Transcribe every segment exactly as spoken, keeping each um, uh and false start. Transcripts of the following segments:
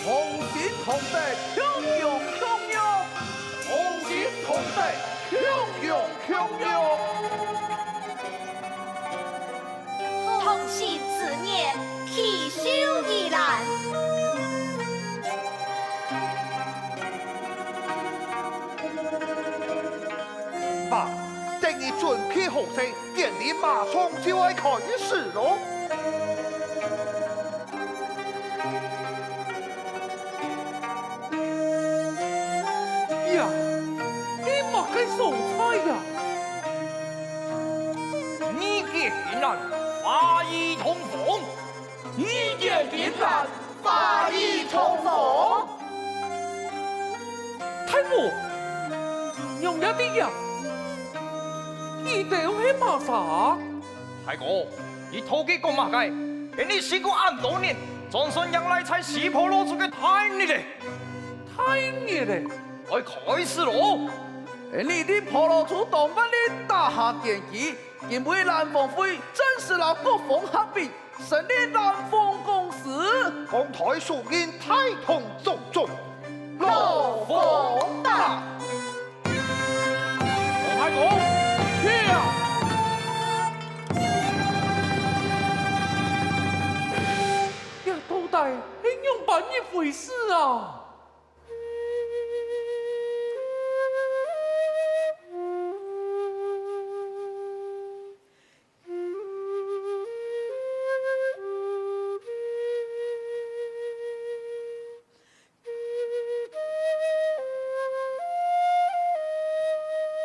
同心同德，共榮共辱。同心同德，共榮共辱。同心自然，氣收如蘭。爸，等你準備好勢， 典禮馬上就愛開始咯。呀，這麼个所在呀？義結金蘭，化雨同風。義結金蘭， 化雨同風。大夫，仰會恁樣？佢兜係麼儕？大哥，你到底講麼个？𠊎等辛苦恁多年，總算迎來在西婆老祖个大日了。大日了，愛開始咯！𠊎等婆老祖當萬日打下典旗，今晡蘭芳會正式摎國風合併， 成立蘭芳公司。廣大書人大動作作，勞風吧！王太公，去啊！這到底係仰般一回事啊？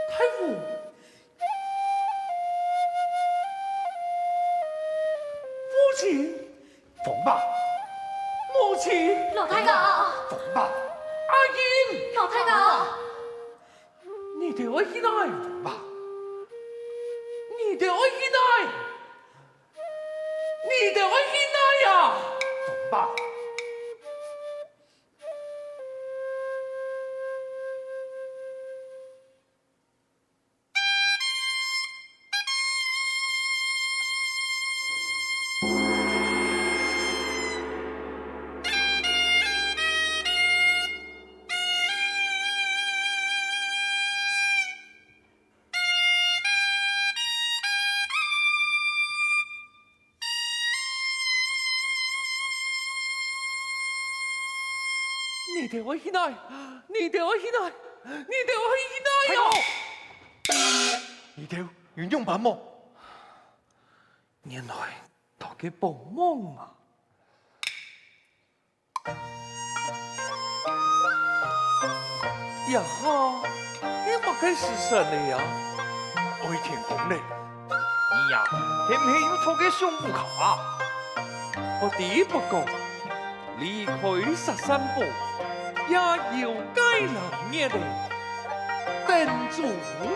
大夫，父親， 鳳爸。母親。老太公。鳳爸。阿英。老太公。你兜愛去哪？鳳爸。你兜愛去哪？你兜愛去哪呀？鳳爸。 你兜愛去哪？你兜愛去哪？你兜愛去哪呀？你兜有仰般無？原來討个幫忙啊！ 呀哈，你麼个時辰了呀？愛天光了，你呀，係毋係又討个相府下？我知，不過，離開石山坡，也有該兩日了。煙燭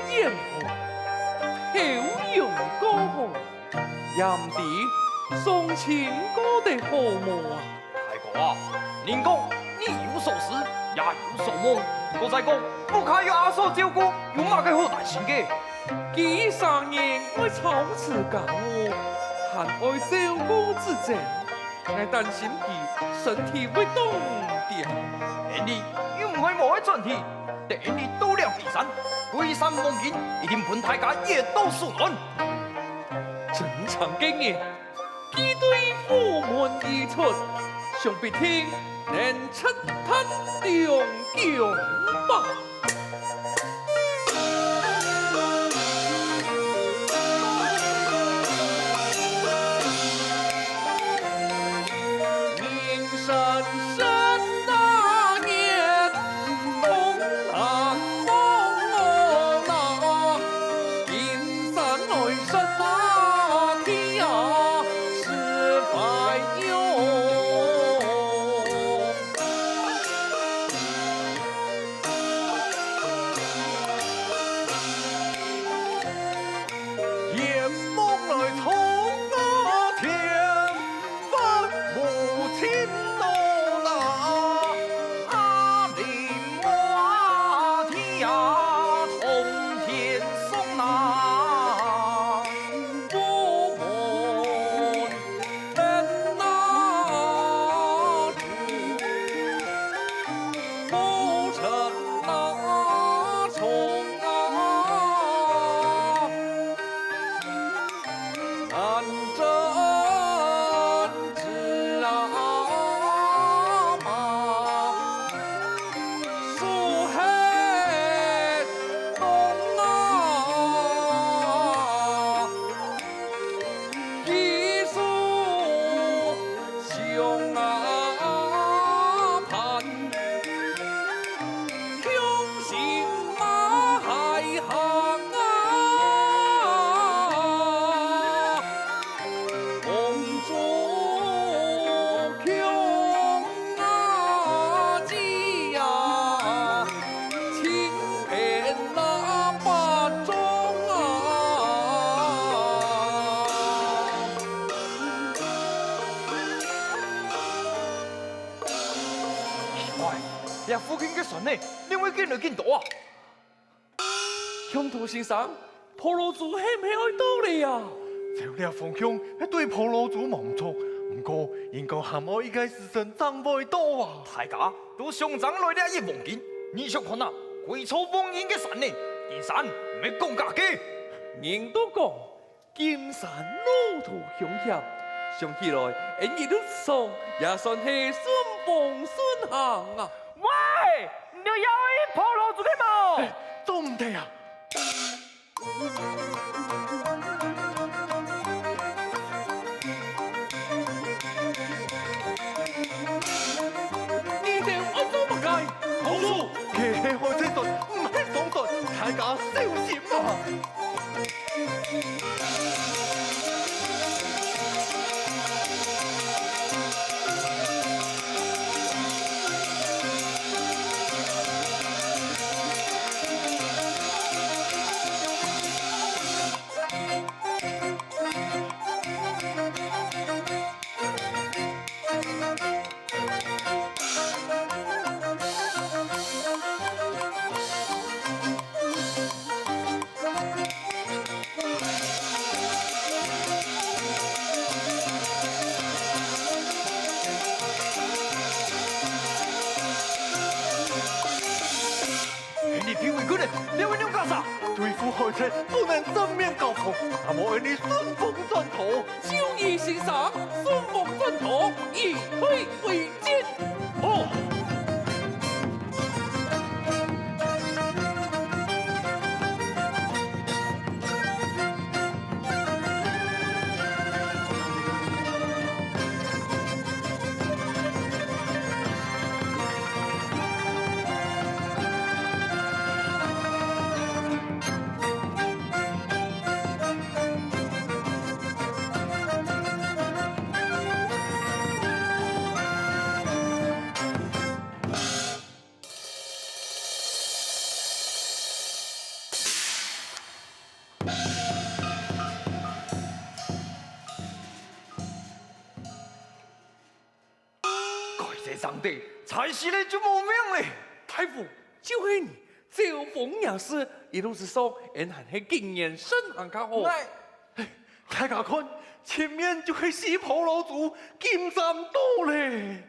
煙火，頭用過河，也毋知送親過得好無啊？大哥啊，人講日有所思，夜有所夢，都在講屋下有阿嫂照顧，有麼个好擔心个？佢一生人愛操持家務，還愛照顧子孫，𠊎擔心佢身體會當毋著。恁呢又毋會無愛轉去， 等你到了驥山，歸山黃金一定分大家掖到手軟。正常个人，佢對府門而出，想必定能直達良弓吧。 喂，這附近个山呢，仰會緊來緊多啊？ 鄉土先生，婆羅洲係毋係愛到了啊？照這方向係對婆羅洲無毋著，毋過應該還愛一個時辰正會到啊。大家都相爭來這一黃金，你想看啊，歸座黃金个山呢，金山毋係講假个。人都講，金山路途凶險，想起來，𫣆一路上也算係順風順行啊。喂， 你兜也愛去婆羅洲个無？做毋得啊！你兜愛做麼个？公主，該係海賊船，毋係商船，大家小心啊！ 你別為佢呢，你會兩家啥？對付海賊，不能正面交鋒，那麼你順風轉頭。 就如先生順風轉頭，以退為進。好。當地，差一息仔就無命咧。大夫，就係你，招風惹事，一路之上，俺還係謹言慎行較好。哎，大家看，前面就係四坡老祖金山島咧。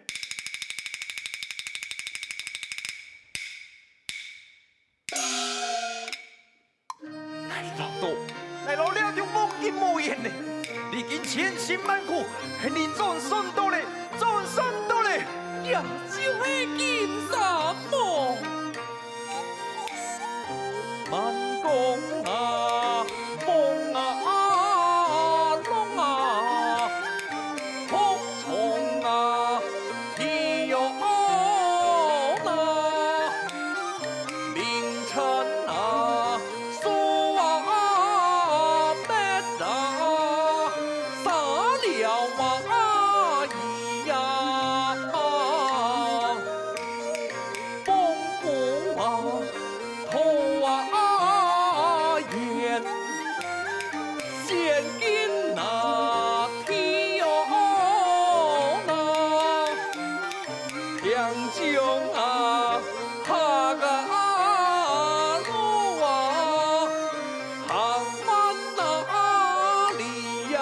𠊎恅著，𠊎摎這兜風景無緣咧，歷經千辛萬苦，喊你總算到咧，總算到咧。這就係金山無？慢工啊，風啊，浪啊，風衝啊， 天喲喲啦，明晨啊，樹啊滅啊，沙了啊依呀，風呼啊，土啊煙。 現今那天喲那，天將啊，下个啊，路啊，行慢那里呀。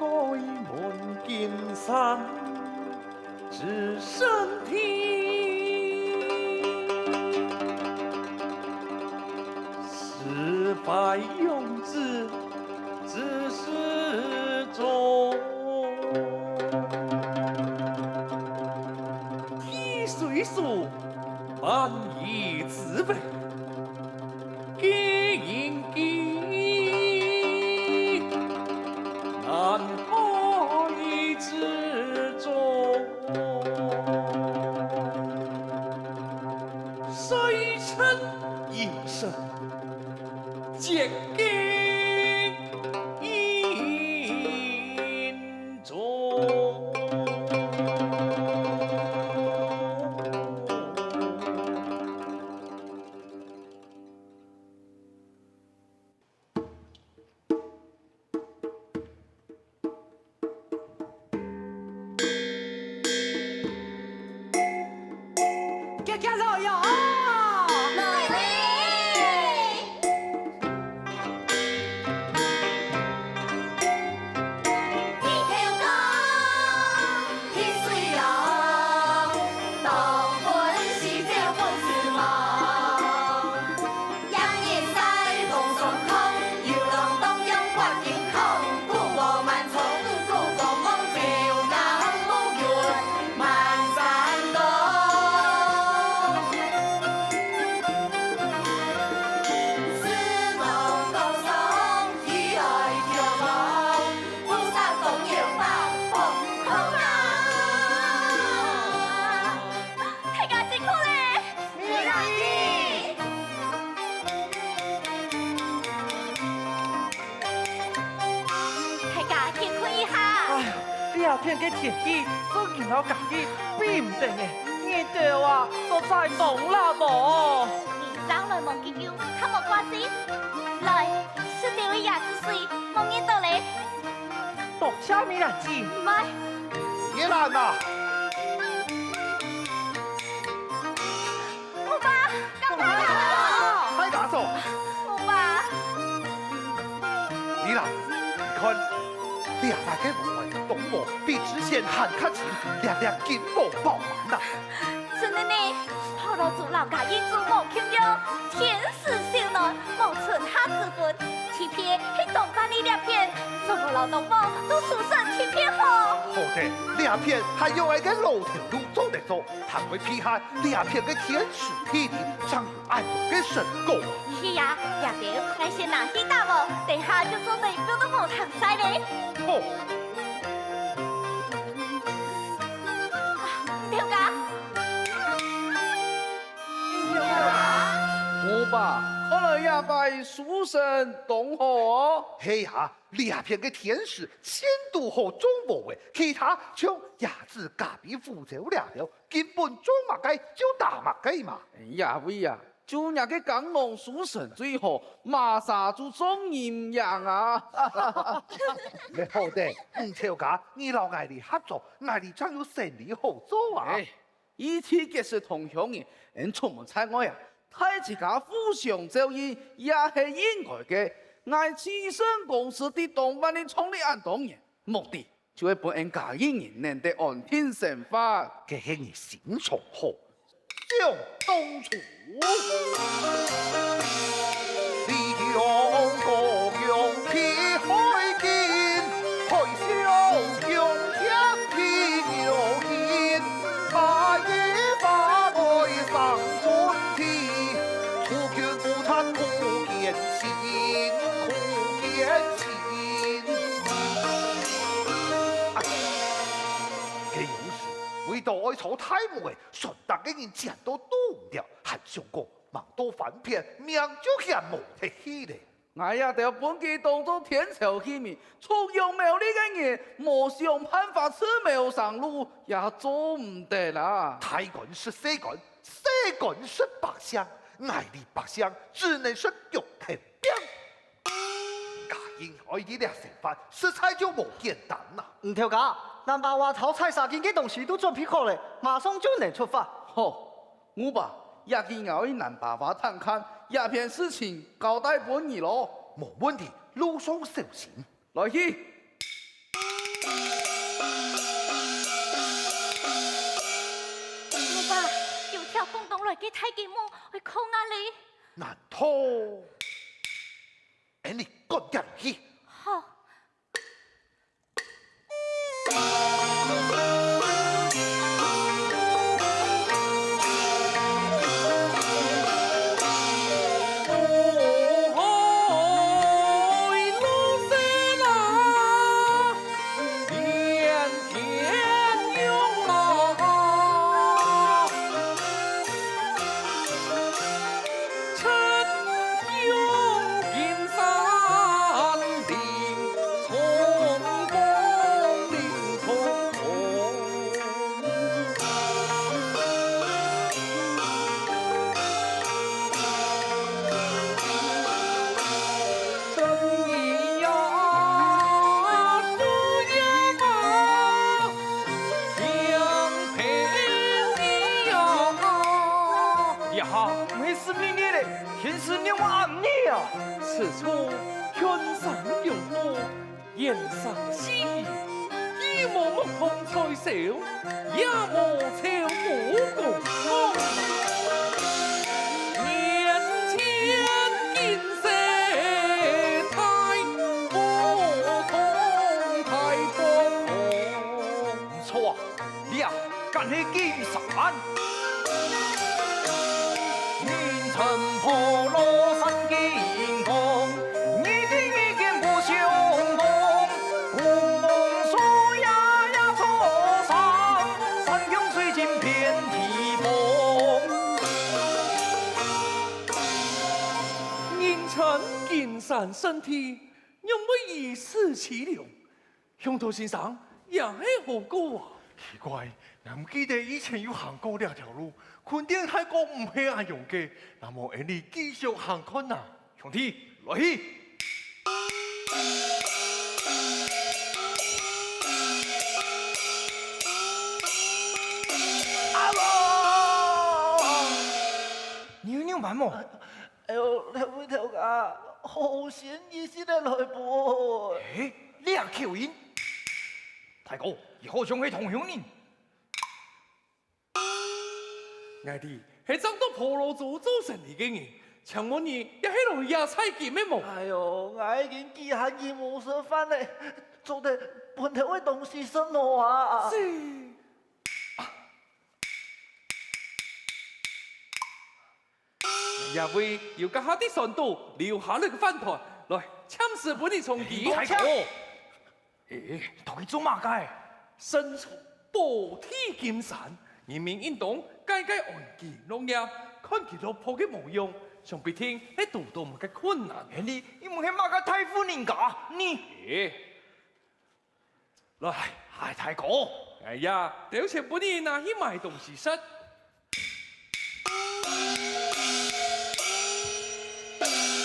該問金山知聖地，是懷王子 之始終。地水樹，萬以之為，基因基，南海之中。水深应深， 结个印中。 遽遽來喲！來咧！日頭光，天水亮，當分時照分時忙。 大家辛苦咧！ 大家歇睏一下。哎呀，這片个天氣，做人摎家己比毋得呢，日頭啊，實在當辣哦。你正來望幾久，較無掛水。來，食兜仔椰子水，望熱到咧。多謝美蘭姐。毋愛。月蘭啊！ 姆爸，大家早。姆爸。你啦，你看，這塊个屋頂當無比之前還較深，靚靚金黃飽滿啊！真个呢，好老祖老家因祖無共樣，天時守暖，無春夏之分，地皮係當萬里裂變，做無摎當無都數算地皮好。好得，這片還有𠊎个老頭路做得做，還會配合這片个天時地利，正有恁樣个成果。係啊，這兜𠊎先拿去打磨，等下就做得放到禾埕曬咧。好。啊，頭家。 牛伯，看來這擺收成當好哦。係啊，這片个天時，全堵好種禾仔，其他像椰子、咖啡、胡椒這兜，根本種麼个就打麼个嘛。這位啊，就若个耕農收成最好，麼儕就種人贏啊！好得，吳頭家，你摎𠊎俚合作，𠊎俚正有生理好做啊！哎， 一直結識同鄉人，𠊎出門在外啊，大自家互相照應也係應該个。𠊎自身公司在當萬里創立恁多年，目的就係分𠊎家人能得安定生活。該係你心腸好，想當初。 該央時，為著愛坐大木仔，船頂个人搧到堵毋著，還想講，吂到翻篇，命就險無忒去咧。 𠊎這兜分佢當做天朝器皿，畜養苗栗个人，無想辦法自謀生路，也做毋得啦。大官食細官，細官食百姓，𠊎俚百姓只能食腳頭餅。家人愛在這生活，實在就無簡單啦。吳頭家，南北划頭採茶根个東西都準備好咧，馬上就能出發。好， 牛伯，這下𠊎愛去南北划探看，這片事情交代分你囉。無問題，路上小心。來去。牛伯，有條講當來个大雞母，愛靠哪裡？難道？𫣆俚趕緊去。好。 這下毋係十二月咧，天時仰會恁熱啊！此處群山擁抱，燕聲細語，既無牧童在笑，也無樵夫歌唱。面前景色大不同，大不同。毋錯啊， 這敢係金山。人稱破羅山金峰，日日日見不相同。古往歲月也初上，山窮水盡遍地荒。人稱金山聖地，仰會如此淒涼？ 向導先生，這係何故啊？奇怪，𠊎毋記得以前有行過這條路，肯定大哥毋係恁樣个，那麼𫣆俚繼續行看啊。兄弟，來去！阿婆！你有仰般無？ 哎喲，這位頭家，好心你識得來分。欸，這口音！大哥，佢好像係同鄉人。𠊎知，係正到婆羅洲做生理个人，請問你也係來這採金个無？哎喲，𠊎已經幾下日無食飯了，做得分頭个東西食無啊？是。啊。這位有頭下在船肚留下來个飯糰，來，暫時分你充飢。大哥， 欸，到底做麼个？身穿寶地金衫，人民應當該該安居樂業，看佢落魄个模樣，想必定係堵到麼个困難。欸，你，你毋係麼个大戶人家，你！欸，來，哎，大哥。哎呀，兜錢分你拿去買東西食。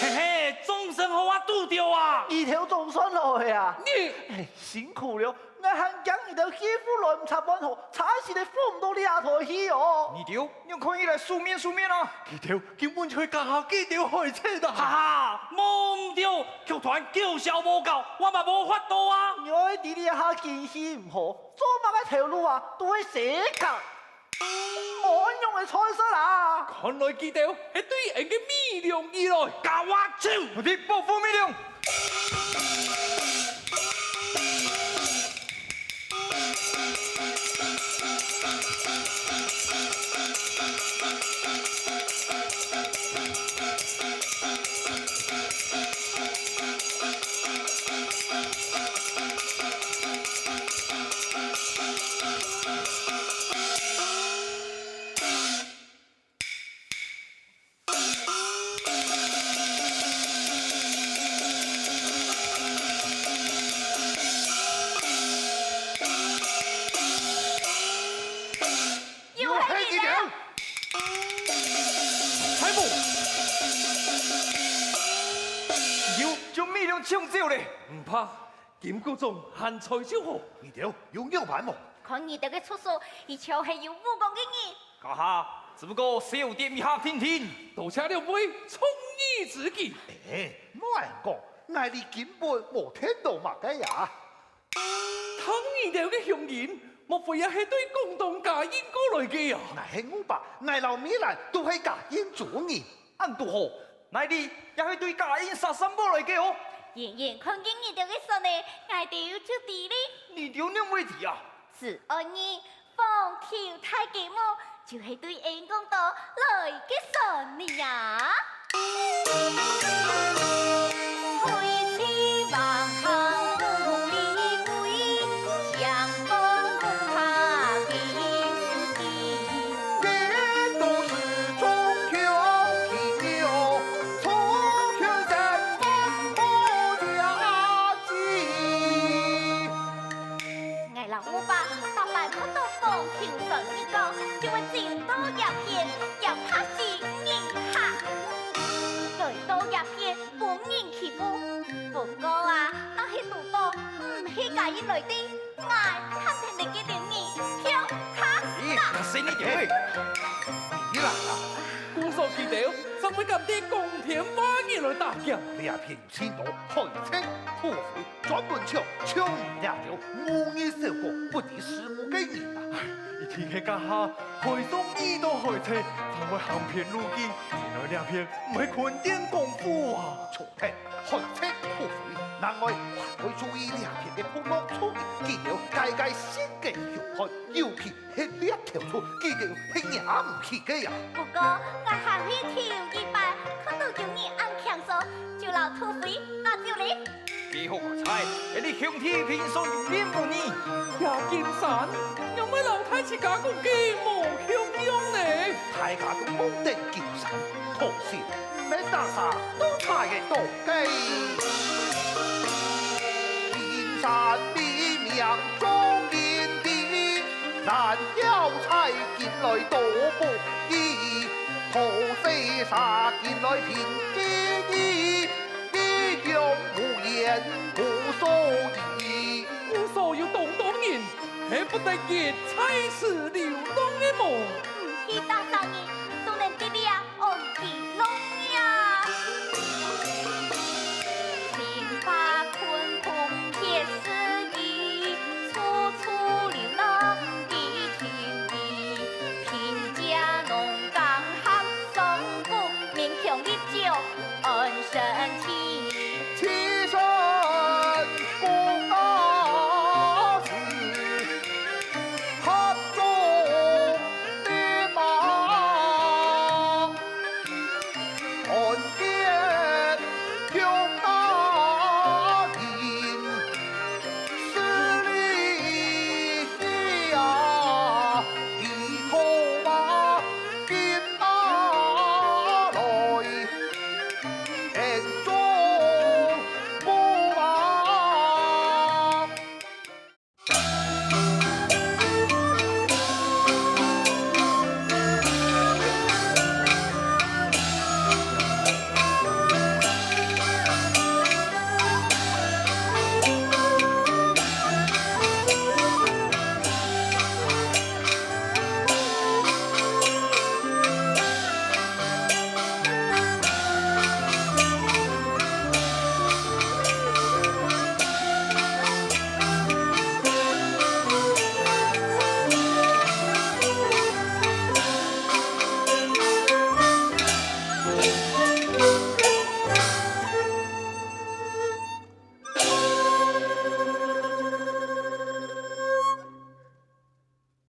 嘿嘿，總算好啊，堵著啊！你兜總算來啊！你，哎，辛苦了，𠊎還驚你兜去毋來毋插半途，差一息仔扶毋到這台去哦。你兜，你看起來瘦面瘦面啊！佢兜根本就係假下佢兜害慘啊！哈哈，無毋著，劇團搞笑無夠，𠊎嘛無法度啊！你愛知這下景氣毋好，做麼个頭路啊，都會死梗。 無恁樣个菜色啦！看來佢兜係對𫣆个米糧而來。甲我走！快去報復米糧！ 又係佢兜！大王！又將米糧搶走了！毋怕， 金箍中還在就好。你兜有仰般無？看你兜个出手，一像係有武功个人。該下，只不過小店一下定定。多謝兩位忠義之計。欸，莫恁講，𠊎俚根本無聽著麼个呀。聽你兜个鄉音，莫非也係對廣東加印過來个啊？𠊎係吳伯，𠊎摎美蘭都係加印族人。 恁堵好，𠊎俚也係對加印殺山過來个哦。遠遠看見你兜个船仔，𠊎兜就知哩。你兜仰會知啊？自按呢，風頭大雞母就係對𫣆公島來个船仔啊！𠊎摎吳伯逐擺看到風頭上日光，就會走到這片，驚怕死人客。來到這片分人欺負。不過啊，若係堵著毋係加印來个， 𠊎還得你个臉面，跳卡。咦，那是你的喂！你啦啦！故所佢兜正會敢在光天化日來打劫。這片有盡多害賊土匪，專門搶，像你這兜無義小國，不知時務个人啊！一定係該下海上遇到害賊，正會行偏路徑，原來這片毋係墾丁廣府啊！錯忒，害賊土匪，另外還愛注意這片个部落族人，佢兜該該性格凶悍，尤其 係這條村，佢兜係惹毋起个呀。不過，𠊎還係頭一擺看到有人恁輕鬆，就摎土匪拿走哩。幾好个彩，𫣆俚兄弟平常有面無呢。這金山，仰會摎大自家講个無共樣呢？大家都望等金山，可惜 毋係打儕都查得到个。金山美名中人知，難要在金來都不易，土匪殺金來憑機宜，英雄無言無所以。故所有當多人，係不得已在此流浪个無？毋係打儕人，